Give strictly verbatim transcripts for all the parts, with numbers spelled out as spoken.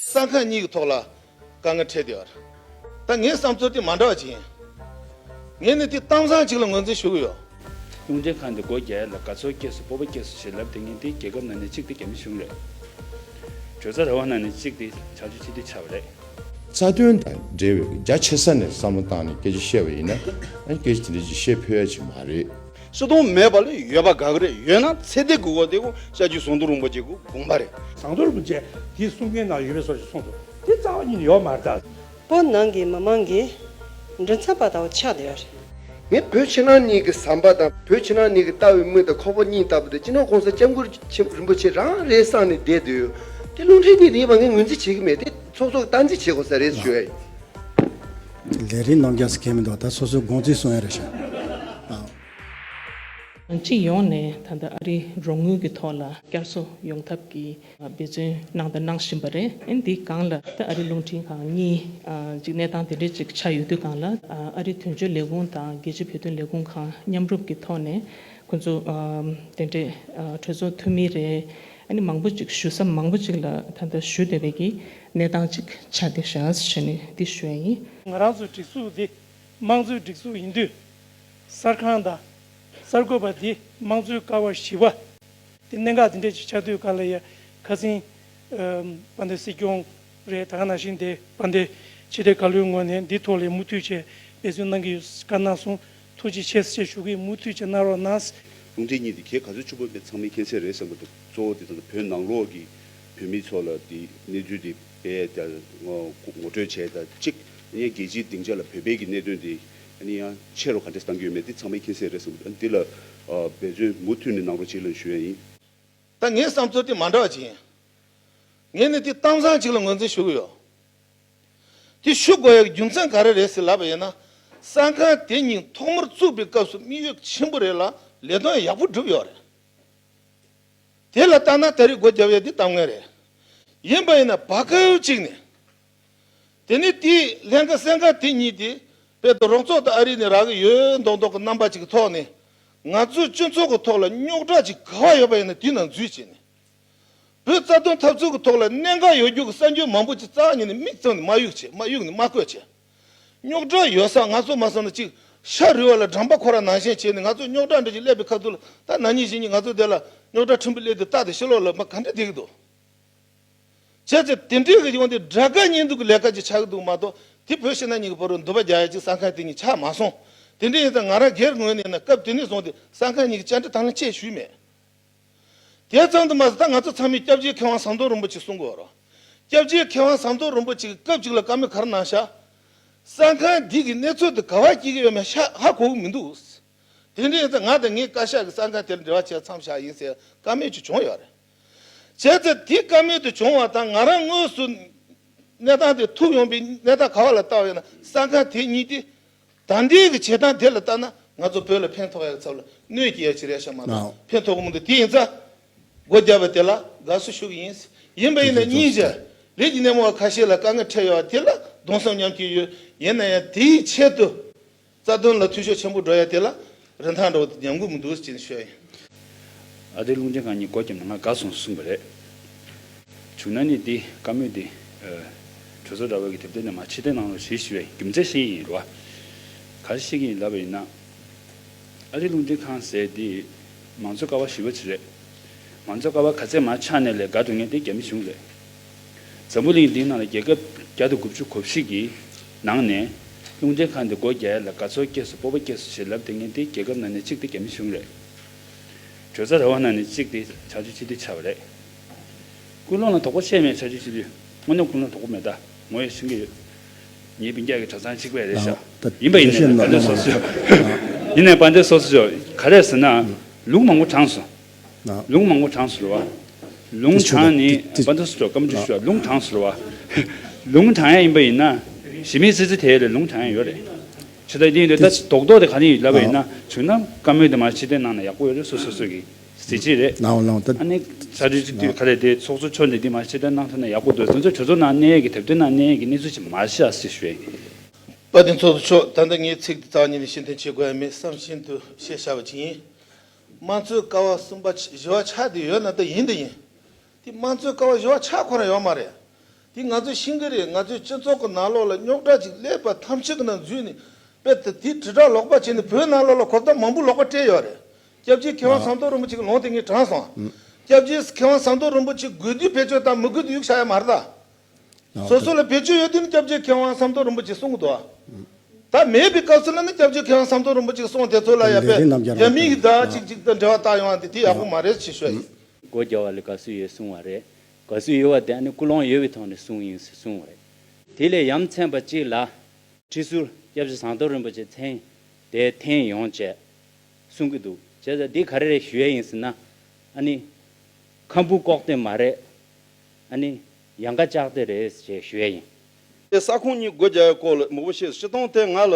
གསར་ཁང་གཉིས་ཀྱི་ཐོག་ལ་དཀའ་ངལ་འཕྲད་བསྡད་ཡོད་རེད། ད་ངའི་བསམ་ཚུལ་དེ་མ་འདྲ་བ་ཅིག་ཡིན། ངས་ནི་དེ་གཏམ་བཟང་ཅིག་ལ་ངོས་འཛིན་ཞུ་གི་ཡོད། རླུང་འཕྲིན་ཁང་དེ་སྒོ་རྒྱག་ཡ་ལ་དགའ་ཚོར་སྐྱེས་སོང་། སྤོབས་པ་སྐྱེས་སོང་ཞེས་ལབ་བསྡད་མཁན་དེ་རྒྱལ་ཁབ་ནང་ནས་གཅིག་དེ་རྒྱ་མི་གཞུང་རེད། གྲོས་ཚོགས་ར་བ་ནང་ནས་གཅིག་དེ་བྱང་ཆུབ་སྤྱི་འཐུས་ཆགས་པ་རེད། རྩ་དོན་དང་འབྲེལ་བའི་རྒྱ་ཆེ་ས་ནས་བསམ་བློ་བཏང་ནས་སྐད་ཆ་བཤད་པ་ཡིན་ན། ཨ་ནི་སྐད་ཆ་དེ་འདྲ་ཅིག་བཤད་ཕོད་ཡ་ཅིག་མ་རེད། སྤྱི་དོན་མེད་པ་ལས་ཡོད་པ་དགའ་གི་རེད། ཡོད་ན་ཚེ་འདས་དགོས་པ་དེ་ཁོ་སྐྱབས་རྗེ་ཟམ་གདོང་རིན་པོ་ཆེ་གི་དགོངས་པ་རེད། ཟམ་གདོང་རིན་པོ་ཆེ་དེའི་གསུང་མཁན་ནང་ཡོད་པའི་བཟོ་ཞིག་གསུངས་འདུག་དེ་རྩ་བ་ཉིད་ནས་ཡོད་མ་རེད་ད། བོད་ནང་གི་མི་མང་གི་མགྲིན་ཚབ་པ་ལྟ་བུ་ཆགས་བསྡད་ཡོད་རེད། ངས་བོད་ཕྱི་ནང་གཉིས་ཀྱི་ཟམ་པ་དང་བོད་ཕྱི་ནང་གཉིས་ཀྱི་ལྟ་བའི་མི་དང་ཁོག་པ་གཉིས་ལྟ་བུ་དེ་སྤྱི་ནོར་༸གོང་ས་༸སྐྱབས་མགོན་ཆེན་རིན་པོ་ཆེ་རང་རེད་བསམ་ནས་བསྡད་འདུག་དེ་རླུང་འཕྲིན་གཉིས་དེ་ཡིན་པ་ངས་ངོས་འཛིན་བྱེད་ཀྱི་མེད། དེ་ཚོགས་གཙོ་གིས་སྟངས་འཛིན་བྱེད་དགོས་ས་རེད་ཞུ་ཡ་ཡིན། ལས་རིམ་རྣམ་རྒྱལ་ཟེར་མཁན་མི་འདུག་ད་སོ་སོའི་དགོངས་ཚུལ་གསུང་ཡ་རེད་ཤག་ཨ། སྤྱི་ཡོངས་ནས་ད་ལྟ་ཨ་རིའི་རོགས་དངུལ་གྱི་ཐོག་ལ་བསྐྱར་གསོ་ཡོང་ཐབས་ཀྱི་འབད་བརྩོན་གནང་དང་གནང་བཞིན་པ་རེད། ཨ་ནི་འདིའི་སྒང་ལ་ད་ཨ་རི་རླུང་འཕྲིན་ཁང་གཉིས་ཅིག་གནས་སྟངས་དེ་འདྲས་ཅིག་ཆགས་ཡོད་དུས་སྒང་ལ། ཨ་རིའི་དོན་གཅོད་ལས་ཁུངས་དང་རྒྱལ་སྤྱིའི་བོད་དོན་ལས་ཁུངས་ཁང་མཉམ་རུབ་ཀྱི་ཐོག་ནས་ཁོང་ཚོ་དེ་འདྲས་གྲོས་ཚོགས་འཐུས་མི་རེད། ཨ་ནི་མང་པོ་ཅིག་ཞུ་ས་མང་པོ་ཅིག་ལ་ད་ལྟ་ཞུ་བསྡད་པའི་གི་གནས་སྟངས་ཅིག་ཆགས་བསྡད་ཤག་ཟེར་ནས་འདི་ཞུ་ཡ་ཡིན། ང་རང་ཚོའི་སྒྲིག་འཛུགས་འདི་དམངས་གཙོའི་སྒྲིག་འཛུགས་ཡིན་དུས། གསར་ཁང་དང་གསར་འགོད་པ་འདི་དམངས་གཙོའི་ཀ་བ་བཞི་པ། དེ་གནད་འགག་དེ་འདྲ་ཅིག་ཆགས་དུས་ག་ལ་ཡ་ཁ་སང་། ཨམ། དཔལ་ལྡན་སྲིད་སྐྱོང་རེད། ད་ག་ནང་བཞིན་དེ་དཔལ་ལྡན་ཕྱི་དྲིལ་བཀའ་བློན་ངོས་ནས་འདི་ཐོག་ལ་མུ་མཐུད་བྱས་འབད་བརྩོན་གནང་གི་ཡོད། བཀའ་གནང་སོང་། ཐུགས་རྗེ་ཆེ་ཟེར་ཞུ་གི་ཡིན། མུ་མཐུད་བྱས་གནང་རོགས་གནང་། རླུང་འཕྲིན་གཉིས་དེ་གལ་ག་ཚོད་ཆེན་པོ་དེ་ཚང་མས་མཁྱེན་གསལ་རེད་བསམ་གི་འདུག་གཙོ་བོ་དེ་ད་བོད་ནང་ལོགས་ཀྱི་བོད་མི་ཚོ་ལ་དེ་གནས་ཚུལ་དེ་སྤེལ་ཡ་དང་ངོ་ངོ་སྤྲོད་བྱས་དང་གཅིག་ཨ་ནི་རྒྱལ་སྤྱིའི་སྡིངས་ཆ་ལ་བོད་པའི་གི་གནད་དོན་དེ་ཨ་ནི་ཡང་ཆེ་རུ་ག་འདྲས་བཏང་གི་ཡོད་མེད་དེ་ཚང་མས་མཁྱེན་གསལ་རེད་བསམ་གི་འདུག་ཨ་ནི་འདི་ལ་ཨ་འབད་བརྩོན་མུ་མཐུད་ནས་གནང་རོགས་བྱེད་ལབ་ཞུ་ཡ་ཡིན། ད་ངའི་བསམ་ཚུལ་དེ་མ་འདྲ་བ་ཅིག་ཡིན། ངས་ནི་དེ་གཏམ་བཟང་ཅིག་ལ་ངོས་འཛིན་ཞུ་གི་ཡོད། དེ་ཞུ་དགོས་ཡག་རྒྱུ་མཚན་ག་རེ་རེད་ཟེར་ལབ་པ་ཡིན་ན། གསར་ཁང་དེ་གཉིས་ཐོག་མར་བཙུགས་པའི་སྐབས་སུ་དམིགས་ཡུལ་ཆེན་པོ་རེད་ལ་ལས་དོན་ཡག་པོ་བསྒྲུབས་ཡོད་རེད། དེ་ལ་ལྟ་ན་ད་རེས་སྒོ་རྒྱབ་ཡ་དེ་གཏམ་ངན་རེད། ཡིན་པ་ཡིན་ན་བར་སྐབས་གཅིག་ནས། དེ་ནི་དེའི་ལྷན་ཁང་གསན་ཁང་དེ་གཉིས་དེ་དཔེ་དེ་རོགས་ཚོགས་དང་ཨ་རི་ནས་རག་གི་ཡོད་མདོག་མདོག་གི་རྣམ་པ་ཅིག་གི་ཐོག་ནས། ང་ཚོའི་སྤྱི་ཚོགས་ཀྱི་ཐོག་ལ་རྙོག་དྲ་ཅིག་ག་པར་ཡོད་པ་ཡིན་ན་དེ་ནང་འཛུལ་བྱས་ནས། བོད་རྩ་དོན་འཐབ་རྩོད་ཀྱི་ཐོག་ལ་གནད་འགག་ཡོད་རྒྱུ་གི་གསར་འགྱུར་མང་པོ་ཅིག་རྩ་བ་ཉིད་ནས་མིག་བཙུམས་ནས་མ་གཡུག་བྱས། མ་གཡུག་ནས་མ་བཀོད་བྱས། རྙོག་དྲ་ཡོད་ས་ང་ཚོ་མ་བསམ་ན་ཅིག་ཤ་རུལ་བ་ལ་འགྲམ་པ་ཁོ་ར་ནང་བཞིན་བྱས་ནས་ང་ཚོ་རྙོག་དྲ་འདྲ་ཅིག་སླེབས་པའི་ཁ་ཐུག་ལ་ད་ན་ནིང་གཞེས་ནིང་ང་ཚོ་དེ་ལ་རྙོག་དྲ་ཕྲན་བུ་སླེབས་དུས་རྟག་ཏུ་ཕྱི་ལོགས་ལ་མ་ག་འདྲ་བསྡད་ཀྱི་འདུག་བྱས་ཙང་དེ་འདྲའི་གི་ཡོང་དུས་དགྲ་དགའ་གཉེན་སྡུག་གི་ལས་ཀ་ཅིག་ཆགས་ཀྱི་འདུག་མ་གཏོགས་དེ་བོད་ཕྱི་ནང་གཉིས་ཀྱི་བར་རུ་འདུ་བ་རྒྱག་ཡ་ཅིག་གསར་ཁང་དེ་གཉིས་ཆགས་མ་སོང་། དེ་འདྲ་ཡིན་ཙང་ང་རང་སྒེར་ངོས་ནས་ཡིན་ན་སྐབས་དེ་ནས་བཟུང་སྟེ་གསར་ཁང་གཉིས་ཀྱི་བཅར་འདྲི་དང་ལེན་བྱས་ཞུས་མེད། དེ་ཙམ་དུ་མ་ཟད་ད་ང་ཚོ་ཚང་མས་སྐྱབས་རྗེ་མཁས་དབང་ཟམ་གདོང་རིན་པོ་ཆེ་གསུང་གི་ཡོད་རེད། སྐྱབས་རྗེ་མཁས་དབང་ཟམ་གདོང་རིན་པོ་ཆེ་གིས་སྐབས་གཅིག་ལ་བཀའ་མོལ་ག་རེ་གནང་ཤག་གསར་ཁང་འདི་གི་གནས་ཚུལ་དེ་ག་པར་སྐྱེལ་གྱི་ཡོད་མེད་ཤ་ཧ་གོ་གི་མི་འདུག་དེ་འདྲ་ཡིན་ཙང་ང་དང་ངའི་བཀའ་ཤག་གིས་གསར་ཁང་དེ་ལ་འབྲེལ་བ་བྱས་མཚམས་བཞག་ཡིན་ཟེར་བཀའ་མོལ་ཅིག་བྱུང་ཡོད་རེད། བྱས་ཙང་དེ་བཀའ་མོལ་དེ་བྱུང་བ་དང་ང་རང་དངོས་སུ་གནས་སྟངས་དེ་ཐུག་ཡོང་པའི་གནས་སྟངས་ག་པ་ལ་ལྟ་བ་ཡིན་ན་གསར་ཁང་དེ་གཉིས་དེ་ད་ལྟའི་གི་བྱེད་སྟངས་དེ་ལ་ལྟ་ན་ང་ཚོ་བོད་ལ་ཕན་ཐོགས་ཡག་ཚབ་ལ་གནོད་སྐྱེལ་ཡག་ཅིག་རེད་ཤག་མ་གཏོགས་ཕན་ཐོགས་གི་མི་འདུག་དེ་ཡིན་ཙང་སྒོ་བརྒྱབ་པ་དེ་ལ་དགའ་བསུ་ཞུ་གི་ཡིན། ཡིན་པ་ཡིན་ན་སྙིང་རྗེ་ལས་ཀྱི་སྣེ་མོ་བ་ཁ་ཤས་ལ་དཀའ་ངལ་འཕྲད་ཡོད་པ་དེ་ལ་གདུང་སེམས་མཉམ་སྐྱེད་ཡོད། ཡིན་ན་ཡང་དེའི་ཆེད་དུ། རྩ་དོན་ལ་འཐུས་ཤོར་ཆེན་པོ་འགྲོ་ཡ་དེ་ལ་རིན་ཐང་འདྲ་བོ་དེ་ཉམས་གི་མི་འདུག་ཅེས་ཞུ་ཡ་ཡིན། ཨ་རིའི་རླུང་འཕྲིན་ཁང་གཉིས་སྒོ་བརྒྱབ་ནས་ང་དགའ་སོང་གསུངས་པ་རེད། བྱུང་ན་ནི་འདི་བཀའ་མོལ་འདི་གྲོས་ཚོགས་ར་བ་གི་དེབ་ཐེར་ནས་མར་ཕྱིར་འཐེན་གནང་རོགས་ཞེས་ཞུ་བའི་རྒྱུ་མཚན་ཤེས་ཡིན་རེད་བ། ག་རེ་ཤེས་ཀྱི་ཡིན་ལབ་པ་ཡིན་ན། ཨ་རིའི་རླུང་འཕྲིན་ཁང་ཟེར་འདི་མང་གཙོའི་ཀ་བ་བཞི་པ་ཅིག་རེད། མང་གཙོ་ཀ་བ་ག་ཚད་མར་ཆགས་ནས་ལས་འགའ་སྒྲུབ་མཁན་དེ་རྒྱ་མི་གཞུང་རེད། འཛམ་བུ་གླིང་འདིའི་ནང་ལ་རྒྱལ་ཁབ་བརྒྱ་དང་དགུ་བཅུ་གོ་བཞི་གི་ནང་ནས་རླུང་འཕྲིན་ཁང་དེ་སྒོ་རྒྱག་ཡ་ལ་དགའ་ཚོར་སྐྱེས་སོང་། སྤོབས་པ་སྐྱེས་སོང་ཞེས་ལབ་བསྡད་མཁན་དེ་རྒྱལ་ཁབ་ནང་ནས་གཅིག་དེ་རྒྱ་མི་གཞུང་རེད། གྲོས་ཚོགས་ར་བ་ནང་ནས་གཅིག་དེ་བྱང་ཆུབ་སྤྱི་འཐུས་ཆགས་པ་རེད། ཀུན་སློང་ལ་དོགས་པ་བཤད་མེད། བྱང་ཆུབ་སྤྱི་འཐུས་དངོས་གནས་ཀུན་སློང་དོགས་པ་མེད། ད་ངོ་ཡང་ཤེས་ཀྱི་ཡོད། ངའི་སྤུན་ཀྱག་གི་གྲྭ་ཚང་གཅིག་པ་རེད་ཤག་ཡིན་པ་ཡིན་ནའི་དཔལ་ལྡན་ཚོགས་གཙོ་མཆོག་ཡིན་ནའི་དཔལ་ལྡན་ཚོགས་གཙོ་མཆོག་ག་རེ་ཟེར་ན། ལུང་མང་པོ་དྲངས་སོང་། ལུང་མང་པོ་དྲངས་སོང་རེད་བ། ལུང་དྲངས་ནི་དཔལ་ལྡན་ཚོགས་གཙོ་མཆོག་བཀའ་མོལ་ཅིག་ཞུ་བ། ལུང་དྲངས་སོང་རེད་བ། ལུང་དྲངས་ཡ་ཡིན་པ་ཡིན་ན། གཞི་མེད་ཙི་ཙི་དེ་ལ་ལུང་དྲངས་ཡ་ཡོད་རེད། ཕྱི་ཟླ་འདི་ཡིན་དུས་ད་རྡོག་རྡོག་དེ་ག་ནས་ཡོད་ལབ་པ་ཡིན་ན། བྱུང་ན་བཀའ་མོལ་དེ་མར་ཕྱིར་འཐེན་གནང་ན་ཡག་པོ་ཡོད་རེད། སོ་སོ་སོ་གི་གཟི་བརྗིད་རེད། ཨ་ནི་ས་འཐུས་སྤྱི་འཐུས་ག་རེ་དེ་ཚོགས་གཙོ་མཆོག་ནས་འདི་མར་ཕྱིར་འཐེན་གནང་ཐུབ་ན་ཡག་པོ་འདུག་དེ་ཚོ་གྲོས་ཚོགས་ནང་གནས་ཡས་ཀྱི་དེབ་ཐེར་ནང་གནས་ཡས་ཀྱི་གནས་ཚུལ་ཅིག་མ་བཤད་ཟེར་ཞུ་ཡ་ཡིན། དཔལ་ལྡན་ཚོགས་གཙོ་མཆོག་ད་ལྟ་ངའི་ཚིག་འདི་རྩ་བ་ཉིད་ནས་ཕྱིར་འཐེན་བྱེད་དགོས་ཡ་མེད་བསམ་བཞིན་དུ་བཤད་བཞག་པ་ཅིག་ཡིན། དམངས་གཙོའི་ཀ་བ་གསུམ་པ་བཞི་པ་ཆགས་བསྡད་ཡོད་ན་ད་ཡིན་ད་ཡིན། དེ་དམངས་གཙོའི་ཀ་བ་བཞི་པ་ཆགས་ཁོ་རང་ཡོད་མ་རེད། དེ་ང་ཚོས་ཤེས་ཀྱི་རེད། ང་ཚོའི་སྤྱི་ཚོགས་ཀྱི་ནང་ལོགས་ལ་རྙོག་དྲ་ཅིག་སླེབས་པ་ཐམས་ཅད་ཀྱི་ནང་འཛུལ་ནས་དཔེ་དེ་དེའི་དྲིལ་བསྒྲགས་ལོག་པ་བྱས་ནས་བོད་ནང་ལོགས་ལ་གོ་བརྡ་མང་པོ་ལོག་པ་སྤྲད་ཡོད་རེད། སྐྱབས་རྗེ་མཁས་དབང་ཟམ་གདོང་རིན་པོ་ཆེ་གི་ལུང་དེ་ངས་དྲངས་སོང་། སྐྱབས་རྗེ་མཁས་དབང་ཟམ་གདོང་རིན་པོ་ཆེ་དགོས་དུས་བེད་སྤྱོད་དང་མི་དགོས་དུས་གཡུག་བཞག་ཡ་མ་རེད་ད། སོ་སོ་ལ་བེད་སྤྱོད་ཡོད་དུས་ནི་སྐྱབས་རྗེ་མཁས་དབང་ཟམ་གདོང་རིན་པོ་ཆེ་གསུང་གི་འདུག་ཨ། ད་མེད་པའི་སྐབས་སུ་ལ་ནི་སྐྱབས་རྗེ་མཁས་དབང་ཟམ་གདོང་རིན་པོ་ཆེ་གསུང་དེ་ཚོ་ལ་ཡ་ལས་རིགས་རྣམས་ཀྱང་རྒྱ་མི་ཡི་ད་ཅིག་ཅིག་དང་འབྲེལ་བ་བཏགས་ཡོང་བ་དེ་དེ་ཡག་པོ་མ་རེད་ཅེས་ཞུ་ཡ་ཡིན། སྒོ་རྒྱག་པ་ལ་དགའ་བསུ་ཡོད་གསུང་བ་རེད། དགའ་བསུ་ཡོད་པ་དེ་ཨ་ནི་ཀུན་སློང་ཡོད་པའི་ཐོག་ནས་གསུང་ཡིན་ཟེར་གསུང་བ་རེད། དེ་ལས་ཡ་མཚན་པ་གཅིག་ལ། ཁྲི་ཟུར་སྐྱབས་རྗེ་ཟམ་གདོང་རིན་པོ་ཆེ་མཚན་དེ་འཐེན་ཡོང་བྱས་གསུང་གི་འདུག་བྱས་ཙང་འདི་ག་རེ་རེད་ཞུ་ཡ་ཡིན་ཟེར་ན། ཨ་ནི། ཁམ་བུ་ལྐོག་སྟེ་མ་རེད། ཨ་ནི། ཡང་ཀ་ལྕགས་སྟེ་རེད་ཅེས་ཞུ་ཡ་ཡིན། ས་ཁོངས་གཉིས་སྒོ་རྒྱག་ཡའི་སྐོར་ལ་མང་པོ་བཤད། སྤྱིར་བཏང་དེ་ང་ལ་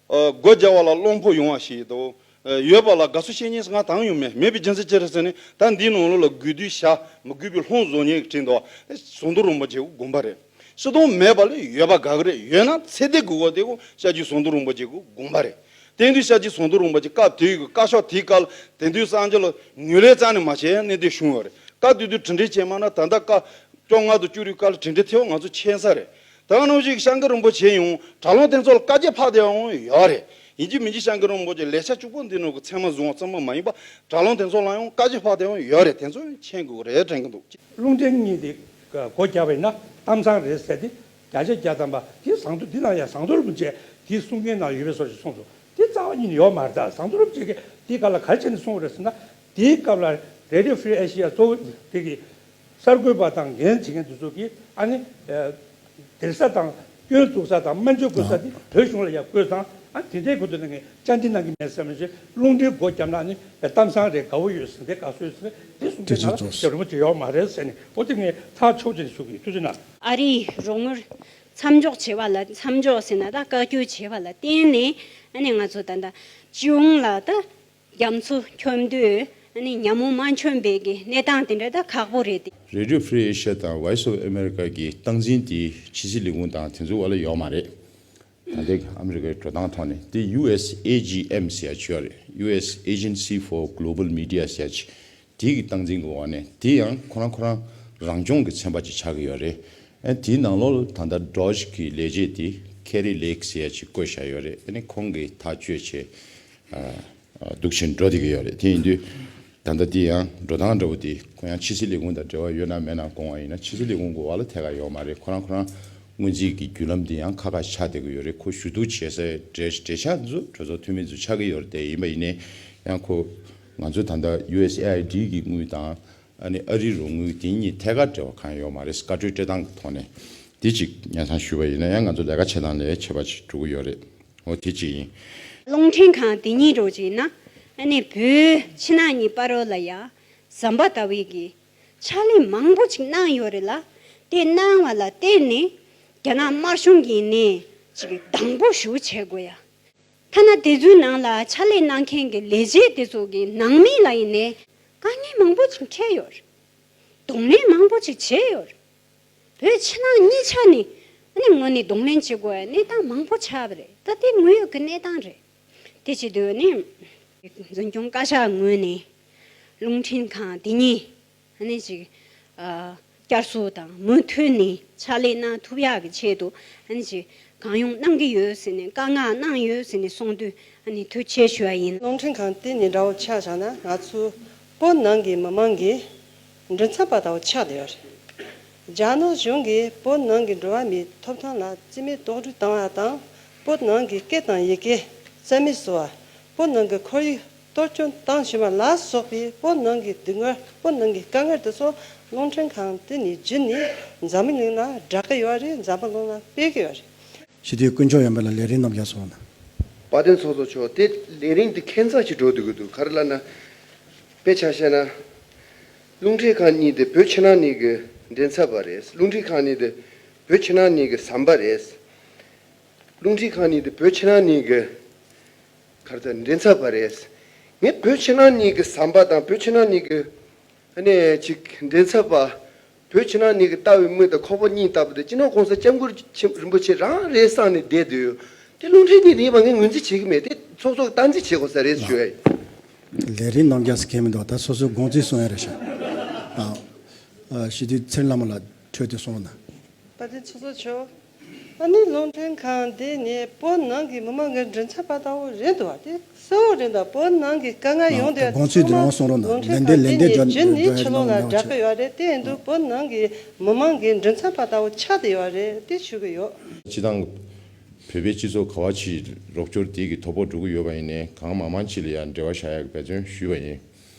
སྒོ་རྒྱག་པ་ལ་བློ་ཕམ་ཡོང་བ་ཞིག་དང་། ཡོད་པ་ལ་དགའ་བསུ་བྱེད་མཁན་ཞིག་ང་དང་ཡང་མེད། མེད་པའི་རྒྱུ་མཚན་ཅི་རེད་ཟེར་ན། ད་འདིའི་ནང་ལོགས་ལ་དགོས་དུས་བྱ་མི་དགོས་པའི་ལྷུང་བཟོ་མཁན་གྱི་དྲན་འདུག་ཟམ་གདོང་རིན་པོ་ཆེ་གི་དགོངས་པ་རེད། སྤྱིར་བཏང་མེད་པ་ལས་ཡོད་པ་དགའ་གི་རེད། ཡོད་ན་ཚེ་འདི་དགོས་གོ་དེ་གོ་སྐྱབས་རྗེ་ཟམ་གདོང་རིན་པོ་ཆེ་གི་དགོངས་པ་རེད། དེང་དུས་སྐྱབས་རྗེ་ཟམ་གདོང་རིན་པོ་ཆེ་སྐབས་དེའི་གི་བཀའ་ཤོག་དེའི་སྐབས་ལ་དེང་དུས་སངས་རྒྱས་ལ་ངོས་ལེན་རྩ་ནས་མ་བྱས་ཡང་གནད་དོན་བྱུང་ཡོད་རེད། སྐབས་དེ་དུས་གྲུབ་འབྲས་ཅན་མ་ན་ད་ལྟ་བཀའ་བཅོ་ལྔ་དང་བཅུ་དྲུག་སྐབས་ལ་གྲུབ་འབྲས་ཐེབས་ང་ཚོ་མཁྱེན་ས་རེད། ད་ག་ནང་བཞིན་སྐྱབས་མགོན་རིན་པོ་ཆེ་ཡང་དྲག་རླུང་དེ་ཚོ་ལ་བཀའ་རྒྱ་ཕབ་བསྡད་ཡོང་ཡོད་རེད། ཡིན་གཅིག་མིན་གཅིག་སྐྱབས་མགོན་རིན་པོ་ཆེ་ལས་འཆར་བཅུ་པོ་འདི་ནང་གི་མཚན་མ་བཟུང་བ་ཙམ་མ་ཡིན་པ་དྲག་རླུང་དེ་ཚོ་ལ་ཡང་བཀའ་རྒྱ་ཕབ་བསྡད་ཡོང་ཡོད་རེད། དེ་ཚོ་མཁྱེན་དགོས་རེད་དྲན་གི་འདུག་རླུང་འཕྲིན་གཉིས་དེ་སྒོ་བརྒྱབ་པ་ཡིན་ན་གཏམ་བཟང་རེད་ཟེར་ཏེ་བརྒྱ་ཆ་བརྒྱ་ཐམ་པ་དེ་ཟམ་གདོང་འདི་ན་ཡང་ཟམ་གདོང་རིན་པོ་ཆེ་དེ་གསུང་མཁན་ནང་ཡོད་པའི་བཟོ་ཞིག་གསུངས་སོང་། དེ་རྩ་བ་ཉིད་ནས་ཡོད་མ་རེད། ད་ཟམ་གདོང་རིན་པོ་ཆེ་གིས་དེའི་སྐབས་ལ་ག་རེ་བྱས་ནས་གསུངས་པ་རེད་ཟེར་ན། དེའི་སྐབས་ལ་Radio Free Asia གཙོ་བོ་དེ་གི་གསར་འགོད་པ་དང་འགན་བྱེད་མཁན་དེ་ཚོ་གིས་ཨ་ནི་ཨ་སྡེར་ས་དང་སྐྱོན་འཛུགས་ས་དང་སྨན་བཅོས་དགོས་ས་དེ་བོད་གཞུང་ལ་ཡར་བསྐོས་ཙང་། ཨ་དེ་འདྲའི་ཁུལ་དུ་ནས་ངས་བཅར་འདྲི་གནང་གི་མེད་ཟེར་མ་ཟད། རླུང་འཕྲིན་སྒོ་བརྒྱབ་ན་ནི་གཏམ་བཟང་རེད། དགའ་བོ་ཡོད་ཟེར། དེ་དགའ་བསུ་ཡོད་ཟེར། དེ་གསུང་མཁན་ནང་ལ་ཞབས་རིན་པོ་ཆེ་ཡོད་མ་རེད་ཟེར་ནས། འོ་དེ་ངས་ཐག་ཆོད་ཅིག་ཞུ་གི་ཡོད། ཐུགས་རྗེ་གནང་། ཨ་རིའི་རོགས་དངུལ་མཚམས་འཇོག་བྱས་པ་ལ། མཚམས་འཇོག་ཟེར་ན་ད་བཀའ་བཀྱོན་བྱས་པ་ལ་བརྟེན་ནས་ཨ་ནི་ང་ཚོ་ད་ལྟ་སྤྱི་ཡོངས་ལ་ད་རྒྱ་མཚོ་འཁྱོམ་དུས་ཨ་ནི་ཉ་མོ་མ་འཁྱོམ་པའི་གི་གནས་སྟངས་དེ་འདྲ་ད་ཁག་པོ་རེད་དེ། Radio Free Asia དང་Voice of America གི་སྟངས་འཛིན་དེ་ཕྱི་སྲིད་ལས་ཁུངས་དང་དེ་ཚོའི་འོག་ལ་ཡོད་མ་རེད། ད་ལྟའི་ཨ་མི་རི་ཀའི་འགྲོ་སྟངས་ཐོག་ནས་དེ་ཡུ་ཨེས་ཨེ་ཇི་ཨེམ་ཟེར་ཡ་ཅིག་ཡོད་རེད། ཡུ་ཨེས་Agency for Global Media ཟེར་ཡ་ཅིག་དེའི་གི་སྟངས་འཛིན་གྱི་འོག་ནས་དེ་ཡང་ཁོ་རང་ཁོ་རང་རང་སྐྱོང་གི་ཚན་པ་ཅིག་ཆགས་ཀྱི་ཡོད་རེད། ཨ་དེའི་ནང་ལོགས་ལ་ད་ལྟ་ཌོཇ་གི་ལས་བྱེད་དེ་ཁེ་རི་ལེག་ཟེར་ཡ་ཅིག་བསྐོས་བཞག་ཡོད་རེད། ཨ་ནི་ཁོང་གིས་ཐག་གཅོད་བྱས། ཨ། འདུག་བཞིན་འགྲོ་བསྡད་ཀྱི་ཡོད་རེད། དེ་ཡིན་དུས་ད་ལྟ་དེ་ཡང་འགྲོ་སྟངས་འདྲ་བོ་དེ་ཁོ་ཡང་ཕྱི་སྲིད་ལས་ཁུངས་དང་འབྲེལ་བ་ཡོད་ན་མེད་ན་དགོངས་པ་ཡིན་ན་ཕྱི་སྲིད་ལས་ཁུངས་ཀྱི་འོག་ལ་ཐད་ཀར་ཡོད་མ་རེད། ཁོ་རང་ཁོ་རང་སྔོན་རྩིས་ཀྱི་བརྒྱུད་ལམ་དེ་ཡང་ཁག་ཁག་ཆགས་བསྡད་ཀྱི་ཡོད་རེད། ཁོ་ཞུ་གཏུག་བྱེད་སའི་འབྲེལ་འབྲེལ་ཆགས་ཚོ་གྲོས་ཚོགས་འཐུས་མི་ཚོ་ཆགས་ཀྱི་ཡོད་རེད། དེ་ཡིན་པ་ཡིན་ནའི་ཡང་ཁོ་ང་ཚོ་ད་ལྟ་ཡུ་ཨེས་ཨེ་ཨའི་ཌི་གི་དངུལ་དང་ཨ་ནི་ཨ་རིའི་རོགས་དངུལ་དེ་གཉིས་ཐད་ཀར་འབྲེལ་བ་གང་ཡང་ཡོད་མ་རེད། བཀའ་འཁྲོལ་སྤྲད་སྟངས་ཀྱི་ཐོག་ནས་དེ་གཅིག་སྙན་སེང་ཞུས་པ་ཡིན་ན་ཡང་ང་ཚོ་ལས་ཀ་བྱེད་སྟངས་ལས་ཁྱད་པར་ཅིག་འགྲོ་གི་ཡོད་རེད། འོ་དེ་གཅིག་ཡིན། རླུང་འཕྲིན་ཁང་དེ་གཉིས་རོགས་གཅིག་ན་ཨ་ནི་བོད་ཕྱི་ནང་གཉིས་བར་རོ་ལ་ཡ་ཟམ་པ་ལྟ་བུའི་གི་ཕྱག་ལས་མང་པོ་ཅིག་གནང་ཡོད་རེད་ལ། དེ་གནང་བ་ལ་བརྟེན་ནས་རྒྱ་ནག་དམར་གཞུང་གིས་ནས་ཅིག་སྡང་པོ་ཞེ་པོ་བྱེད་དགོས་ཡ། ཐ་ན་དེ་ཚོའི་ནང་ལ་ཕྱག་ལས་གནང་མཁན་གྱི་ལས་བྱེད་དེ་ཚོ་གི་ནང་མི་ལ་ཡིན་ནའི་དཀའ་ངལ་མང་པོ་ཅིག་འཕྲད་ཡོད་རེད། གདོང་ལེན་མང་པོ་ཅིག་བྱས་ཡོད་རེད། བོད་ཕྱི་ནང་གཉིས་ཆ་ནས་ཨ་ནི་དངོས་གནས་གདོང་ལེན་བྱེད་དགོས་པའི་གནས་སྟངས་མང་པོ་ཆགས་པ་རེད། ད་དེ་དངོས་ཡོད་ཀྱི་གནས་སྟངས་རེད། དེ་བྱེད་དུས་ནི་འཛིན་སྐྱོང་བཀའ་ཤག་ངོས་ནས་རླུང་འཕྲིན་ཁང་འདི་ཉིད་ཨ་ནི་ཅིག་ཨ་བསྐྱར་གསོ་དང་མུ་མཐུད་ནས་ཕྱག་ལས་གནང་ཐུབ་ཡག་གི་ཆེད་དུ་ཨ་ནི་ཅིག་གང་ཡོང་གནང་གི་ཡོད་ཟེར་ནས་བཀའ་མངགས་གནང་ཡོད་ཟེར་ནས་གསུངས་དུས་ཨ་ནི་ཐུགས་རྗེ་ཆེ་ཞུ་བ་ཡིན། རླུང་འཕྲིན་ཁང་དེ་ནི་འདྲ་བོ་ཆ་བཞག་ན་ང་ཚོ་བོད་ནང་གི་མི་མང་གི་མགྲིན་ཚབ་པ་ལྟ་བུ་ཆགས་བསྡད་ཡོད་རེད། རྒྱ་ནག་གཞུང་གིས་བོད་ནང་གི་འགྲོ་བ་མིའི་ཐོབ་ཐང་ལ་རྩིས་མེད་རྡོག་རོལ་བཏང་བ་དང་། བོད་ནང་གི་སྐད་དང་ཡི་གེ་རྩ་མེད་བཟོ་བ། བོད་ནང་གི་ཁོར་ཡུག་གཏོར་སྐྱོན་བཏང་བཞིན་པ་ལ་སོགས་པའི་བོད་ནང་གི་སྡུག་བསྔལ། བོད་ནང་གི་དཀའ་ངལ་དེ་ཚོ་རླུང་འཕྲིན་ཁང་དེ་ནས་བརྒྱུད་ནས་འཛམ་བུ་གླིང་ལ་བསྒྲགས་ཀྱི་ཡོད་རེད། འཛམ་བུ་གླིང་ལ་སྤེལ་གྱི་ཡོད་རེད། སྤྱི་འཐུས་དཀོན་མཆོག་ཡོང་བ་ལ་ལས་རིམ་རྣམས་ཀྱང་སོང་ན། དཔལ་ལྡན་ཚོགས་གཙོ་མཆོག་དེ་ལས་རིམ་དེ་ཁྱད་མཚར་ཞིག་འགྲོ་སྡོད་ཀྱི་འདུག་ག་རེ་ལབ་ན། དཔེ་ཆ་བཤད་ན། རླུང་འཕྲིན་ཁང་གཉིས་དེ་བོད་ཕྱི་ནང་གཉིས་ཀྱི་མགྲིན་ཚབ་པ་རེད། རླུང་འཕྲིན་ཁང་གཉིས་དེ་བོད་ཕྱི་ནང་གཉིས་ཀྱི་ཟམ་པ་རེད། རླུང་འཕྲིན་ཁང་གཉིས་དེ་བོད་ཕྱི་ནང་གཉིས་ཀྱི་ག་རེ་ཟེར། མགྲིན་ཚབ་པ་རེད། ངས་བོད་ཕྱི་ནང་གཉིས་ཀྱི་ཟམ་པ་དང་བོད་ཕྱི་ནང་གཉིས་ཀྱི་ཨ་ནི་ཅིག་མགྲིན་ཚབ་པ། བོད་ཕྱི་ནང་གཉིས་ཀྱི་ལྟ་བའི་མིག་དང་ཁོག་པ་གཉིས་ལྟ་བུ་དེ་སྤྱི་ནོར་གོང་ས་སྐྱབས་མགོན་ཆེན་རིན་པོ་ཆེ་རང་རེད་བསམ་ནས་བསྡད་འདུག་དེ་རླུང་འཕྲིན་གཉིས་དེ་ཡིན་པ་ངས་ངོས་འཛིན་བྱེད་ཀྱི་མེད། དེ་ཚོགས་གཙོ་གིས་སྟངས་འཛིན་བྱེད་དགོས་ས་རེད་ཞུ་ཡ་ཡིན། ལས་རིམ་རྣམས་ཀྱང་ཟེར་མཁན་མི་འདུག་ད་སོ་སོའི་དགོངས་ཚུལ་གསུང་ཡ་རེད་ཤག་ཨ། ཨ། སྤྱི་འཐུས་ཚེ་རིང་ལྷ་མོ་ལགས་འཕྲོས་དེ་གསུངས་ན། དཔལ་ལྡན་ཚོགས་གཙོ་མཆོག་ཨ་ནི་རླུང་འཕྲིན་ཁང་འདི་ནི་བོད་ནང་གི་མི་མང་གི་མགྲིན་ཚབ་པ་ལྟ་བུ་རེད་འདུག་བ། དེ་གསལ་བོ་རེད་འདུག་བོད་ནང་གི་དཀའ་ངལ་ཡོང་བསྡད་དགོངས་ཚུལ་འདི་རང་གསུང་རོགས་གནང་། རླུང་འཕྲིན་ལན་འདེབས་ཁང་འདི་ལན་འདེབས་ནས་འཇོན་ནི་ཕྱི་ལོགས་ལ་བསྒྲགས་ཀྱི་ཡོད་རེད། དེ་ཡིན་དུས་བོད་ནང་གི་མི་མང་གི་མགྲིན་ཚབ་པ་ལྟ་བུ་ཆགས་བསྡད་ཡོད་རེད། དེ་ཞུ་གི་ཡོད། སྤྱི་བཏང་བོད་པའི་སྤྱི་ཚོགས་ག་བ་ཅིག་རོགས་སྐྱོར་དེ་གི་ཐོ་ཕོག་འགྲོ་གི་ཡོད་པ་ཡིན་ནའི་གང་མང་མང་ཅིག་ལ་ཡང་འབྲེལ་བ་བཞག་ཡག་འབད་བརྩོན་ཞུས་པ་ཡིན།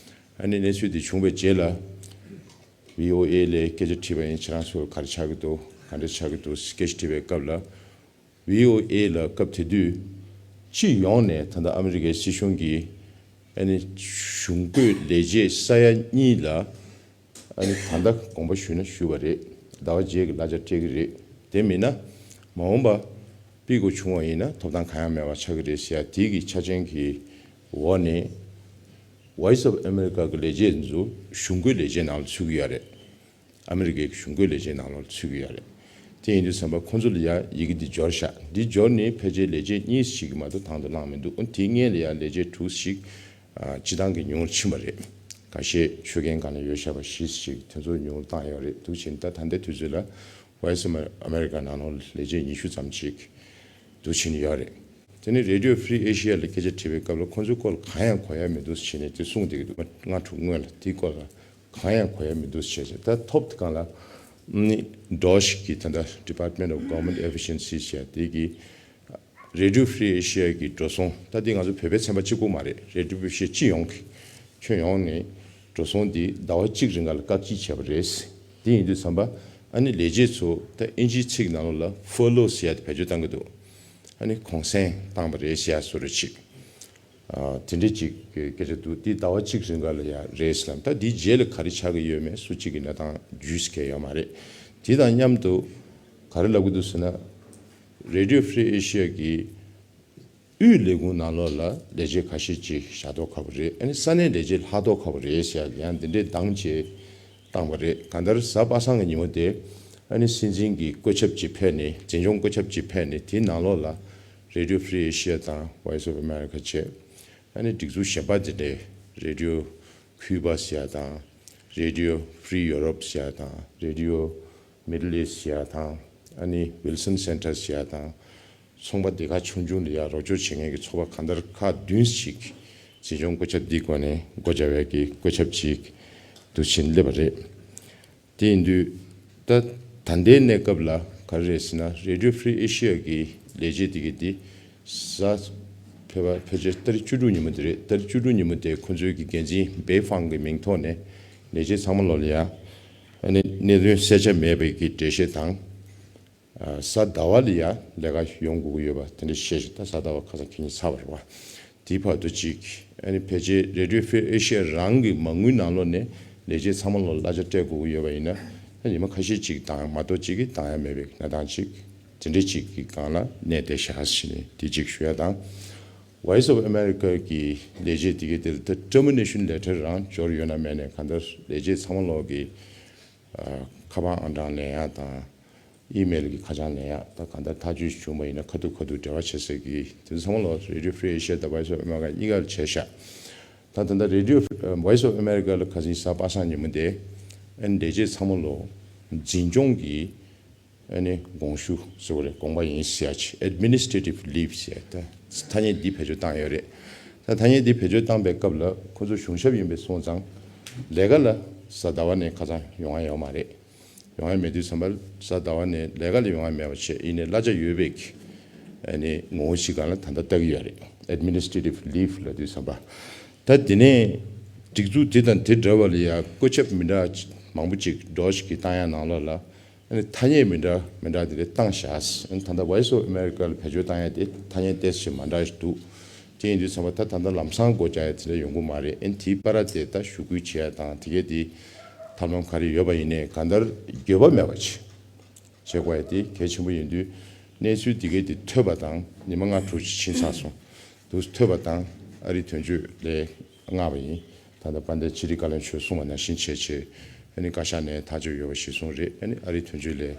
ཨ་ནི་གནས་ཚུལ་འདི་བྱུང་བའི་རྗེས་ལ་བྷི་ཨོ་ཨེ་ལ་སྐད་ཆ་དྲིས་པ་ཡིན། ཁྱེད་རང་ཚོ་ག་རེ་ཆགས་ཀྱི་འདུག་ག་འདྲ་ཆགས་ཀྱི་འདུག་སྐད་ཆ་དྲིས་པའི་སྐབས་ལ། བྷི་ཨོ་ཨེ་ལ་སྐབས་དེ་དུས་སྤྱི་ཡོངས་ནས་ད་ལྟ་ཨ་མི་རི་ཀའི་སྲིད་གཞུང་གིས་ཨ་ནི་གཞུང་སྒོས་ལས་བྱེད་ས་ཡ་གཉིས་ལ་ཨ་ནི་ད་ལྟ་དགོངས་པ་ཞུས་ན་ཞུས་པ་རེད། ཟླ་བ་རྗེས་ཀྱི་གླ་ཆ་སྤྲད་ཀྱི་རེད། དེ་མིན་ན་མ་འོངས་པ་ཕྱིར་འགྱངས་བྱུང་བ་ཡིན་ན་ཐོབ་ཐང་གང་ཡང་མེད་པ་ཆགས་ཀྱི་རེད་ཟེར་ཡ་དེ་གི་ཆ་རྐྱེན་གྱི་འོག་ནས་Voice of America གི་ལས་བྱེད་ཚོ་གཞུང་སྒོས་ལས་བྱེད་ནང་ལ་ཚུད་ཀྱི་ཡོད་རེད། ཨ་མི་རི་ཀའི་གཞུང་སྒོས་ལས་བྱེད་ནང་ལོགས་ཚུད་ཀྱི་ཡོད་རེད། དེ་ཡིན་དུས་ཙམ་པ་ཁོང་ཚོ་ལ་ཡ་ཡི་གེ་འདི་འབྱོར་ཤག་འདི་འབྱོར་ནས་ཕལ་ཆེར་ལས་བྱེད་གཉིས་ཤིག་མ་གཏོགས་དང་དུ་བླངས་མི་འདུག་འོན་དེའི་སྔོན་ལ་ཡ་ལས་བྱེད་དྲུག་ཞིག་ཨ་སྤྱི་བཏང་གི་ཉུང་རུ་ཕྱིན་པ་རེད། ཁ་ཤས་ཆོད་མཁན་སྒང་ལ་ཡོད་ཤག་པ་བཞི་ཞིག་དེ་ཚོ་ཉུང་རུ་བཏང་ཡོད་རེད། འདུག་ཕྱིན་ད་ད་ལྟའི་དུས་ཚོད་ལ་Voice of America ནང་ལོགས་ལས་བྱེད་ཉི་ཤུ་ཙམ་ཅིག་འདུག་ཕྱིན་ཡོད་རེད། དེ་ནས་Radio Free Asia ལ་སྐད་ཆ་དྲིས་པའི་སྐབས་ལ་ཁོང་ཚོའི་སྐོར་ལ་གང་ཡང་གོ་ཡ་མི་འདུག་ཟེར་ནས་དེ་གསུངས་བསྡད་ཀྱི་འདུག་ལྔ་དྲུག་སྔོན་ལ་དེའི་སྐོར་ལ་གང་ཡང་གོ་ཡ་མི་འདུག་ཟེར་བྱས་ད་ཐོབ་དེ་གང་ལ་ནི་DOGE གི་ད་ལྟ་Department of Government Efficiency ཟེར་དེ་གི་Radio Free Asia གི་འགྲོ་སོང་ད་དེ་ང་ཚོ་བོད་པའི་ཚན་པ་གཅིག་པུ་མ་རེད། Radio Free Asia སྤྱི་ཡོངས་ཀྱི་ཁྱོན་ཡོངས་ནས་འགྲོ་སོང་འདི་ཟླ་བ་གཅིག་རིང་ག་ལ་བཀག་སྐྱིལ་བྱས་པ་རེད། དེ་ཡིན་དུས་ཙམ་པ་ཨ་ནི་ལས་བྱེད་ཚོ་ད་ཨིན་ཇིའི་ཚིག་ནང་ལོགས་ལ་furlough ཟེར་ཡ་དེ་བེད་སྤྱོད་བཏང་གི་འདུག་ཨ་ནི་གུང་སེང་བཏང་པ་རེད་ཟེར་ཡ་བཟོ་འདྲ་ཅིག་ཨ་དེ་འདྲ་ཅིག་གི་སྐད་ཆ་འདུག་འདི་ཟླ་བ་གཅིག་རིང་ག་ལ་ཡ་རེད་ཟེར་ལབ། ད་འདིའི་རྗེས་ལ་ག་རེ་ཆགས་ཀྱི་ཡོད་མེད་སུ་གཅིག་གིས་གནས་སྟངས་བརྒྱུད་ཟེར་མཁན་ཡོད་མ་རེད། དེ་དང་མཉམ་དུ་ག་རེ་ལབ་ཀྱི་འདུག་ཟེར་ན། Radio Free Asia གི་དབུས་ལས་ཁུངས་ནང་ལོགས་ལ་ལས་བྱེད་ཁ་ཤས་ཅིག་བཞག་མདོག་ཁ་པོ་རེད། ཨ་ནི་ས་གནས་ལས་བྱེད་ལྷག་མདོག་ཁ་པོ་རེད་ཟེར་ཡ་ཡང་འདི་འདྲའི་འདང་བྱས་བཏང་བ་རེད། གང་ལྟར་གཟའ་པ་སངས་ཀྱི་ཉིན་མོ་དེ་ཨ་ནི་སྲིད་འཛིན་གྱི་བཀོད་ཁྱབ་ཅིག་ཕེབས་ནས་འཛིན་སྐྱོང་བཀོད་ཁྱབ་ཅིག་ཕེབས་ནས་དེའི་ནང་ལོགས་ལ་Radio Free Asia དང་Voice of America བཅས་ཨ་ནི་སྒྲིག་འཛུགས་གཞན་པ་དེ་འདྲའི་Radio Cuba ཟེར་ཡ་དང་Radio Free Europe ཟེར་ཡ་དང་Radio Middle East ཟེར་ཡ་དང་ཨ་ནི་Wilson Center ཟེར་ཡ་དང་། ཚོང་པ་སྡེ་ཁག་ཆུང་ཆུང་ལ་ཡང་རོགས་སྐྱོར་བྱེད་མཁན་གྱི་ཚོགས་པ་གང་ལྟར་ཁག་བདུན་ཞིག་འཛིན་སྐྱོང་བཀོད་ཁྱབ་འདིའི་སྒོ་ནས་སྒོ་བརྒྱབ་ཡག་གི་བཀོད་ཁྱབ་ཅིག་འདུག་ཕྱིན་སླེབས་པ་རེད། དེ་ཡིན་དུས་ད་ད་ལྟའི་གནས་སྐབས་ལ་ག་རེ་རེད་ཟེར་ན་Radio Free Asia གི་ལས་བྱེད་དེ་གི་དེ་གཟའ་ཕལ་པ་ཕལ་ཆེར་ཏ་རིག་བཅུ་དྲུག་ཉིན་མོ་དེ་རེད། ཏ་རིག་བཅུ་དྲུག་ཉིན་མོ་དེ་ཁོ་ཚོའི་གི་འགན་འཛིན་Beiyi Fang གི་མིང་ཐོག་ནས་ལས་བྱེད་ཚང་མ་ལོག་ལ་ཡ་ཨ་ནི་གནད་དོན་གསལ་ཆ་མེད་པའི་གི་འགྲེལ་བཤད་དང་། གཟའ་ཟླ་བ་ལ་ཡ་ལས་ཀ་ཡོང་དགོས་ཀྱི་ཡོད་པ་དེ་འདྲ་བཤད་བཞིན། ད་གཟའ་ཟླ་བ་ཁ་སང་ཁེ་ཉིན་ཚར་བ་རེད་བ། དེའི་བར་དུ་ཅིག་ཨ་ནི་ཕལ་ཆེར་Radio Free Asia རང་གི་མ་དངུལ་ནང་ལོགས་ནས་ལས་བྱེད་ཚང་མ་ལོག་གླ་ཆ་སྤྲད་དགོས་ཀྱི་ཡོད་པ་ཡིན་ན་ད་ཉི་མ་ཁ་ཤས་ཅིག་བཏང་ཡ་མ་གཏོགས་ཅིག་གིས་བཏང་ཡ་མེད་པའི་གནས་སྟངས་ཅིག་དེ་འདྲ་ཅིག་གི་སྒང་ལ་གནས་བསྡད་བཞག་ཟེར་ནས་དེ་ཅིག་ཞུ་ཡ་དང་། Voice of America གི་ལས་བྱེད་དེ་གའི་དེར་ད་termination letter རང་འབྱོར་ཡོད་ན་མེད་ན་གང་ལྟར་ལས་བྱེད་ཚང་མ་ལོག་གི་ཁ་པར་ཨང་གྲངས་ལེན་ཡ་དང་། ཨི་མེལ་གྱི་ཁ་བྱང་ལེན་ཡག་ད་གང་ལྟར་ཐག་གཅོད་བྱུང་བ་ཡིན་ན་ཁ་ཐུག་ཁ་ཐུག་འབྲེལ་བ་བྱེད་སའི་གི་དེ་ཚོ་ཚང་མ་ལོག་Radio Free Asia དང་Voice of America གཉིས་ཀ་ལ་བྱས་ཤག་ད་ད་ལྟ་Radio Voice of America ལ་ཁ་སང་གཟའ་པ་སངས་ཉིན་མོ་དེ་ཨ་ནི་ལས་བྱེད་ཚང་མ་ལོག་འཛིན་སྐྱོང་གི་ཨ་ནི་དགོངས་ཞུ་ཟེར་བ་རེད། དགོངས་པ་ཡིན་ཟེར་ཡ་ཅིག Administrative Leave ཟེར་ཡ་ད་ཐ་སྙད་འདི་བེད་སྤྱོད་བཏང་ཡོད་རེད། ད་ཐ་སྙད་འདི་བེད་སྤྱོད་བཏང་པའི་སྐབས་ལ་ཁོ་ཚོ་གཞུང་ཞབས་ཡིན་པས་སོང་ཙང་ལས་ཀ་ལ་གཟའ་ཟླ་བ་ནས་ཁ་སང་ཡོང་ཡ་ཡོད་མ་རེད། ཡོང་ཡ་མེད་དུས་ཙམ་པར་གཟའ་ཟླ་བ་ནས་ལས་ཀ་ལ་ཡོང་ཡ་མེད་པ་བྱས། ཡིན་ནའི་གླ་ཆ་ཡོད་པའི་ཨ་ནི་ངོ་བོ་ཞིག་སྒང་ལ་ད་ལྟ་ལྟ་གི་ཡོད་རེད། Administrative Leave ལབ་དུས་ཙམ་པ། ད་དེ་ནས་སྒྲིག་འཛུགས་དེ་དང་དེ་འདྲ་བ་ལ་ཡ་བཀོད་ཁྱབ་མི་འདྲ་མང་པོ་ཅིག་DOGE གིས་བཏང་ཡ་ནང་ལོགས་ལ་ཨ་ནི་ཐ་སྙད་མི་འདྲ་མི་འདྲ་དེ་འདྲ་བཏང་བཞག་ཨ་ནི་ད་ལྟ་Voice of America ལ་བེད་སྤྱོད་བཏང་ཡ་དེ་ཐ་སྙད་ཏོག་ཙམ་མ་འདྲ་ཞིག་འདུག་དེ་ཡིན་དུས་ཙམ་པ་ད་ད་ལྟ་ལམ་སང་སྒོ་རྒྱག་ཡ་དེ་འདྲ་ཡོང་གི་མ་རེད། ཨ་ནི་དེའི་བར་དེ་ད་ཞུ་སྐུལ་བྱེད་ཡ་དང་དེ་གས་དེ་ཐབས་ལམ་ག་རེ་ཡོད་པ་ཡིན་ནའི་གང་ལྟར་འགྱོད་པ་མེད་པ་བྱེད་བྱེད་དགོས་ཡ་དེ་གལ་ཆེན་པོ་ཡིན་དུས། གནས་ཚུལ་དེ་གས་དེ་ཐོས་པ་དང་ཉི་མ་ལྔ་དྲུག་ཅིག་ཕྱིན་ཚར་སོང་། དུ་ཐོས་པ་དང་ཨ་རིའི་དོན་གཅོད་ལས་མངགས་པ་ཡིན། ད་ལྟ་དཔལ་ལྡན་ཕྱི་དྲིལ་བཀའ་བློན་མཆོག་གསུངས་པ་ནང་བཞིན་བྱས་བྱས་ཨ་ནི་བཀའ་ཤག་ནས་ཐག་གཅོད་ཡོད་པ་གཞིར་བཟུང་རེད། ཨ་ནི་ཨ་རིའི་དོན་གཅོད་ལས་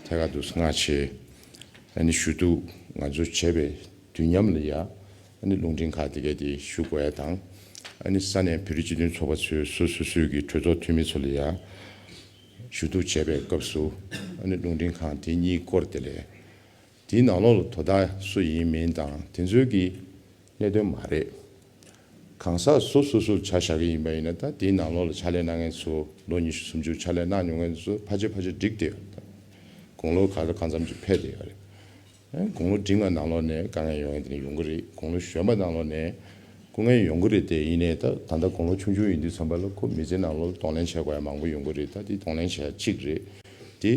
ཐད་ཀར་དུ་མངགས་བྱས་ཨ་ནི་ཞུ་གཏུག་ང་ཚོ་བྱས་པའི་དུས་མཉམ་ལ་ཡ་ཨ་ནི་རླུང་འཕྲིན་ཁག་དེ་གས་དེ་ཞུ་དགོས་ཡ་དང་། ཨ་ནི་ས་གནས་བོད་རིགས་སྤྱི་མཐུན་ཚོགས་པ་ཚོའི་སོ་སོ་སོའི་གི་གྲོས་ཚོགས་འཐུས་མི་ཚོ་ལ་ཡ་ ཞུ་གཏུག་བྱས་པའི་སྐབས་སུ་ཨ་ནི་རླུང་འཕྲིན་ཁང་དེ་གཉིས་སྐོར་དེ་ལས། དེའི་ནང་ལོགས་ལ་དོ་བདག་སུ་ཡིན་མིན་དང་དེ་ཚོའི་གི་གནད་དོན་མ་རེད། གང་ཟག་སོ་སོ་སོར་ཆ་བཞག་གི་ཡིན་པ་ཡིན་ན། ད་དེའི་ནང་ལོགས་ལ་ཕྱག་ལས་གནང་མཁན་ཚོ་ལོ་ཉི་ཤུ་སུམ་ཅུ་ཕྱག་ལས་གནང་མྱོང་མཁན་ཚོ་ཕལ་ཆེར་ཕལ་ཆེར་འགྲིག་བསྡད་ཡོད་རེད། དགུང་ལོ་ག་ལ་གང་འཚམ་ཅིག་ཕེབས་བསྡད་ཡོད་རེད། ཨ་དགུང་ལོ་འབྲིང་བ་ནང་ལོགས་ནས་དཀའ་ངལ་ཡོང་མཁན་དེ་འདྲ་ཡོང་གི་རེད། དགུང་ལོ་གཞོན་པ་ནང་ལོགས་ནས་སྐུ་ངལ་ཡོང་གི་རེད། དེ་ཡིན་ནའི་ད་ད་ལྟ་དགུང་ལོ་ཆུང་ཆུང་ཡིན་དུས་ཙམ་པ་ལ་ཁོ་མི་ཚེ་ནང་ལོགས་ལ་གདོང་ལེན་བྱེད་དགོས་ཡ་མང་པོ་ཡོང་གི་རེད། ད་དེ་གདོང་ལེན་བྱེད་ཡ་གཅིག་རེད། དེ་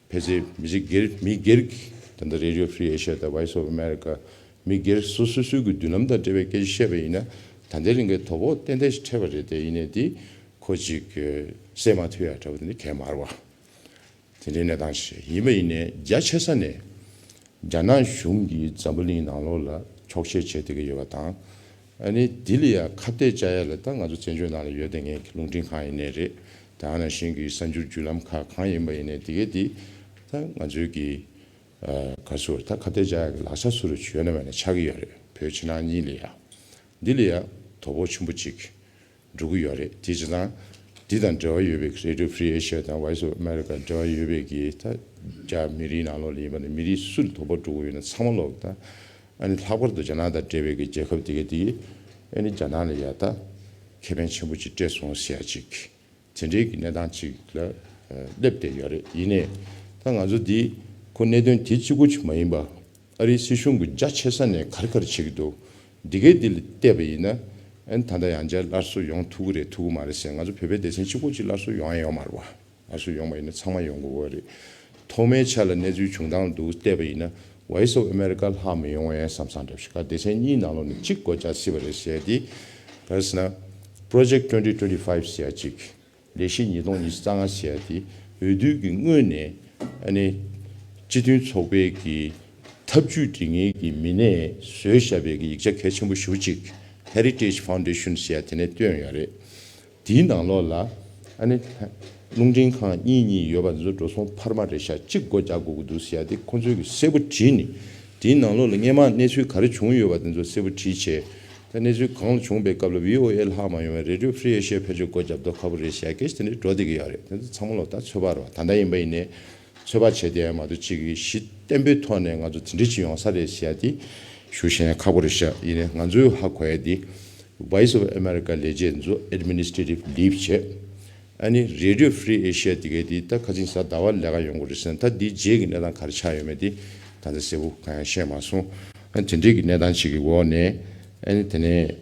ཕལ་ཆེར་མི་ཚེ་སྒེར་མི་སྒེར་གྱི་ད་ལྟ་Radio Free Asia དང་Voice of America མི་སྒེར་སོ་སོ་སོའི་གི་མདུན་ལམ་དང་འབྲེལ་བའི་སྐད་ཆ་བཤད་པ་ཡིན་ན། ད་ལྟའི་རིང་གི་དོ་ཕོག་ཏན་ཏན་ཞིག་འཕྲད་པ་རེད། དེ་ཡིན་ནའི་དེ་ཁོ་ཅིག་གི་སེལ་མ་ཐུབ་ཡ་འདྲ་བོ་དེ་འདྲ་གང་ཡང་མ་རེད་བ། དེ་འདྲའི་གནས་སྟངས་ཤིག་ཡིན་པ་ཡིན་ནའི་རྒྱ་ཆེ་ས་ནས་རྒྱ་ནག་གཞུང་གིས་འཛམ་བུ་གླིང་ནང་ལོགས་ལ་འཁྱོག་བཤད་བྱེད་བསྡད་ཀྱི་ཡོད་པ་དང་། ཨ་ནི་འདི་ལ་ཡང་ཁ་གཏད་བཅག་ཡ་ལ་ད་ང་ཚོ་བཙན་བྱོལ་ནང་ལ་ཡོད་བསྡད་མཁན་གྱི་རླུང་འཕྲིན་ཁང་ཡིན་ནའི་རེད། དེ་ནང་བཞིན་གྱི་གསར་འགྱུར་བརྒྱུད་ལམ་ཁག་གང་ཡིན་པ་ཡིན་ནའི་དེ་གའི་དེ་ད་ང་ཚོའི་གི་ཨ་ག་ཚོད་ད་ཁ་གཏད་བཅག་ཡ་གི་ལག་ཆ་སུ་རུ་ཡོད་ན་མེད་ན་ཆགས་ཀྱི་ཡོད་རེད། བོད་ཕྱི་ནང་གཉིས་ལ་ཡ། འདི་ལ་ཡ་དོ་ཕོག་ཆེན་པོ་ཅིག་འགྲོ་གི་ཡོད་རེད། དེ་བྱས་ཙང་འདི་དང་འབྲེལ་བ་ཡོད་པའི་Radio Free Asia དང་Voice of America འབྲེལ་བ་ཡོད་པའི་གི་ད་རྒྱ་མི་རིགས་ནང་ལོགས་ལ་ཡིན་པ་ནི་མི་རིགས་སུ་ལ་དོ་ཕོག་འགྲོ་གི་ཡོད་ན་ཚང་མ་ལོག་ད་ཨ་ནི་ལྷག་པར་དུ་རྒྱ་ནག་དང་འབྲེལ་བའི་གི་རྒྱལ་ཁབ་དེ་གའི་དེ་གི་ཨ་ནི་རྒྱ་ནག་ལ་ཡ་ད་ཁེ་ཕན་ཆེན་པོ་ཅིག་སྤྲད་སོང་ཟེར་ཡ་ཅིག་དེ་འདྲའི་གི་གནས་སྟངས་ཅིག་ལ་སླེབས་བསྡད་ཡོད་རེད། ཡིན་ནའི་ད་ང་ཚོ་འདི་ཁོ་གནད་དོན་དེ་གཅིག་པུ་ཅིག་མ་ཡིན་པ། ཨ་རིའི་སྲིད་གཞུང་གི་རྒྱ་ཆེ་ས་ནས་ག་རེ་ག་རེ་བྱེད་ཀྱི་འདུག་འདི་གའི་འདི་ལ་བལྟས་པ་ཡིན་ན། ཨན་ད་ལྟ་ཡང་བསྐྱར་སླར་གསོ་ཡོང་ཐུབ་ཀྱི་རེད་ཐུབ་ཀྱི་མ་རེད་ཟེར། ང་ཚོ་བོད་པའི་སྡེ་ཚན་གཅིག་པོ་གཅིག་སླར་གསོ་ཡོང་ཡ་ཡོད་མ་རེད་བ། སླར་གསོ་ཡོང་བ་ཡིན་ན་ཚང་མ་ཡོང་དགོས་པ་རེད། ཐོག་མའི་ཆ་ལ་གནས་ཚུལ་བྱུང་སྟངས་འདུག་བལྟས་པ་ཡིན་ན། Voice of America ལྷག་མི་ཡོང་བས་བསམ་བསམ་འདྲ་ཞིག་ག་སྡེ་ཚན་གཉིས་ནང་ལོགས་ནས་གཅིག་སྒོ་རྒྱག་སྲིད་པ་རེད་ཟེར་ཡ་དེ། ག་རེ་ཟེར་ན། Project twenty twenty-five ཟེར་ཡ་གཅིག་ལས་གཞི་ཉིས་སྟོང་ཉི་ཤུ་རྩ་ལྔ་ཟེར་ཡ་དེ་འོས་བསྡུ་གི་སྔོན་ནས་ཨ་ནི་སྤྱི་མཐུན་ཚོགས་པའི་གི་ཐབས་ཇུས་སྒྲིག་མཁན་གྱི་མི་སྣས་བཟོས་བཞག་པའི་གི་ཡིག་ཆ་གལ་ཆེན་པོ་ཞེ་པོ་ཅིག Heritage Foundation ཟེར་ཡ་དེ་ནས་བཏོན་ཡོད་རེད། དེའི་ནང་ལོགས་ལ་ཨ་ནི་རླུང་འཕྲིན་ཁང་གཉིས་གཉིས་ཡོད་པ་དེ་ཚོ་འགྲོ་སོང་འཕར་མ་རེད་ཤག་གཅིག་སྒོ་རྒྱག་དགོས་ཀྱི་འདུག་ཟེར་ཡ་དེ་ཁོང་ཚོས་གི་གསལ་པོ་བྲིས་ནས། དེའི་ནང་ལོགས་ལ་སྔས་མ་གནས་ཚུལ་ག་རེ་བྱུང་ཡོད་པ་དེ་ཚོ་གསལ་པོ་བྲིས་བྱས། ད་གནས་ཚུལ་གང་ལ་བྱུང་བའི་སྐབས་ལ་བྷི་ཨོ་ཨེ་ལྷག་མ་ཡོང་བའི་Radio Free Asia ཕལ་ཆེར་སྒོ་རྒྱབ་མདོག་ཁ་པོ་རེད་ཟེར་ཡ་སྐད་ཆ་དེ་འདྲ་འགྲོ་བསྡད་ཀྱི་ཡོད་རེད། དེ་ཚོ་ཚང་མ་ལོག་ད་ཚོད་དཔག་རེད་བ། ད་ལྟ་ཡིན་པ་ཡིན་ནའི་ཚོད་དཔག་བྱས་བསྡད་ཡ་མ་གཏོགས་གཅིག་གིས་གཞི་བརྟན་པོའི་ཐོག་ནས་ང་ཚོ་དེ་འདྲ་ཅིག་ཡོང་ས་རེད་ཟེར་ཡ་དེ་ཞུ་ཤེས་ཡ་ཁག་པོ་རེད་ཤག་ཡིན་ནའི་ང་ཚོའི་ཧ་གོ་ཡ་དེ་Voice of America ལས་བྱེད་ཚོ་Administrative Leave བྱས། ཨ་ནི་Radio Free Asia དེ་གའི་དེ་ད་ཁ་སང་གཟའ་ཟླ་བ་ལས་ཀ་ཡོང་གི་རེད་ཟེར་ན། ད་འདིའི་རྗེས་ཀྱི་གནས་སྟངས་ག་རེ་ཆགས་ཡོད་མེད་དེ་ད་ལྟ་གསལ་པོ་གང་ཡང་ཤེས་མ་སོང་། ཨ་དེ་འདྲའི་གི་གནས་སྟངས་ཅིག་གི་འོག་ནས་ཨ་ནི་དེ་ནས་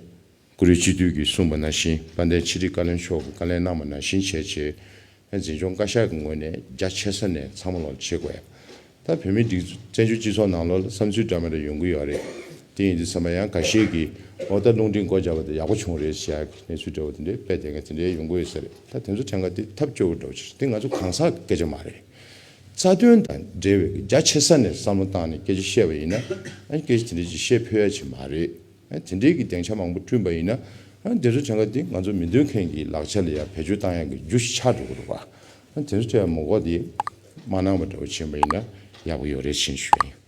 བཀུར་འོས་སྤྱི་འཐུས་ཀྱིས་གསུངས་པ་ནང་བཞིན། དཔལ་ལྡན་ཕྱི་དྲིལ་བཀའ་བློན་མཆོག་གིས་བཀའ་ལན་གནང་བ་ནང་བཞིན་བྱས་བྱས། ཨ་འཛིན་སྐྱོང་བཀའ་ཤག་གི་ངོས་ནས་རྒྱ་ཆེ་ས་ནས་ཚང་མ་ལོག་བྱེད་དགོས། ད་བོད་མིའི་སྒྲིག་བཙན་བྱོལ་སྤྱི་ཚོགས་ནང་ལོགས་ལ་བསམ་ཚུལ་འདྲ་མི་འདྲ་ཡོང་གི་ཡོད་རེད། དེ་ཡིན་དུས་ཙམ་པ་ཡང་འགའ་ཤས་ཀྱིས་ཨོ་ད་རླུང་འཕྲིན་སྒོ་བརྒྱབ་པ་དེ་ཡག་པོ་བྱུང་རེད་ཟེར་ཡག་གི་གནས་ཚུལ་འདྲ་བོ་དེ་འདྲའི་སྤེལ་བསྡད་མཁན་དེ་འདྲའི་ཡོང་གི་ཡོད་ས་རེད། ད་དེ་ཚོ་དྲན་ག་དེ་ཐབས་སྐྱོ་བོ་འདྲ་བོ་ཅིག་དེ་ང་ཚོ་གང་ཟག་གི་སྐད་ཆ་མ་རེད། རྩ་དོན་དང་འབྲེལ་བའི་རྒྱ་ཆེ་ས་ནས་བསམ་བློ་བཏང་ནས་སྐད་ཆ་བཤད་པ་ཡིན་ན། ཨ་སྐད་ཆ་དེ་འདྲ་ཅིག་བཤད་ཕོད་ཡ་ཅིག་མ་རེད། ཨ་དེ་འདྲའི་གི་སྡིངས་ཆ་མང་པོ་བསྐྲུན་པ་ཡིན་ན། ཨ་དེ་ཚོ་བྱ་དགའ་དེ་ང་ཚོ་མི་འདོད་མཁན་གྱི་ལག་ཆ་ལ་ཡང་བེད་སྤྱོད་བཏང་ཡག་གི་རྒྱུ་ཞིག་ཆགས་འགྲོ་གི་རེད་བ། ཨ་དེ་ཚོ་བྱས་མ་གོ་དེ་མ་གནང་བ་འདྲ་བོ་བྱས་པ་ཡིན་ན་ཡག་པོ་ཡོད་རེད་ཅེས་ཞུ་ཡིན།